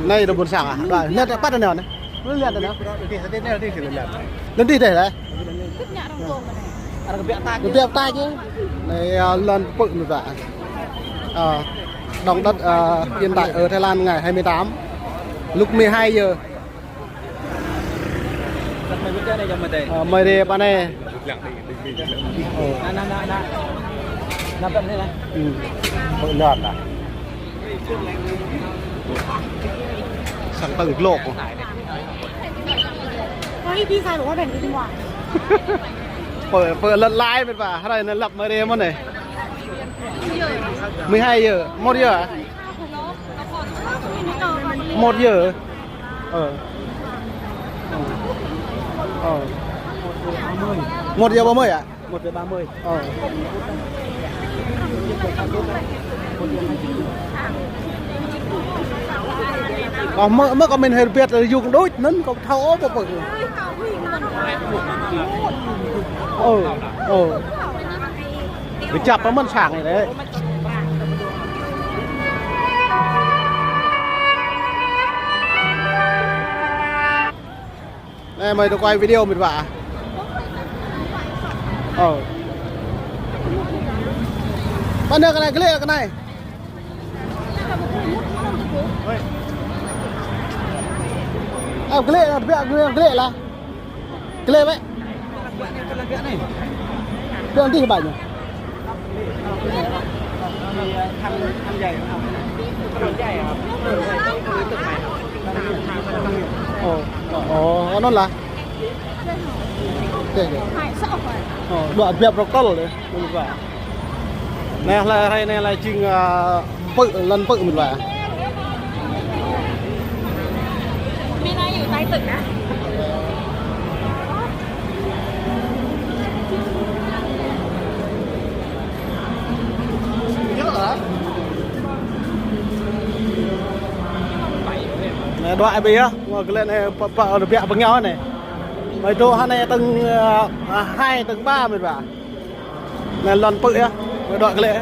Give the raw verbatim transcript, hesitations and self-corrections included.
Anai dŏ ƀôn sang ah. Đuaĭ, anai păt anai anai. Lŏn anai. Lŏn adih dih lah. Kơbiă ta anai, ơ, lŏn pơ̆ anai ta. Ơ, động đất, ơ, hiện tại ở Thái Lan ngày hai mươi tám, lúc mười hai giờ. Ơ, mơi dê pơ anai. Ơ. Anai, anai, anai. Anai pơ anai anai. Pơ̆ lŏn ah. Sang tơ̆ng glŏk. Pơ̆, pơ̆ lŏn lai mĕt wa. Hrơi anai lăp mơi dê mơ̆n anai. Mười hai giờ, một giờ à? Một giờ. Ờ. Ờ. Một giờ ba mươi à? Một giờ ba mươi. Ờ. Kâo mơ̆, mơ̆ kâo mĭn hơi rơbet, yŭng đôč anŭn kâo thâo ôh pô pô. Ờ, ờ. Kơjăp pơ mơ̆n sang anai dêh. Anai, mơi dŏ quay video mĕt wa. Ơ. Pơ anai kơ anai, glêh kơ anai. Ơ, glêh, glêh, glêh lah. Glêh bĕ. Glêh anai bĕ ñu. Ơ, ơ, anŭn lah. Ơ, dua biă protokol dêh. Anai lah, hrơi anai lah jing, ơ, pơ̆, lŏn pơ̆ mĕt wa. Anai dua ai ƀiă, ngă glêh anai pơ, pơ, rơbiă pơngiao anai. Mơi dŏ hơnai tơ̆ng, ơ, hai tơ̆ng ba mĕt wa. Anai lŏn pơ̆ yơh, mơi dŏ glêh.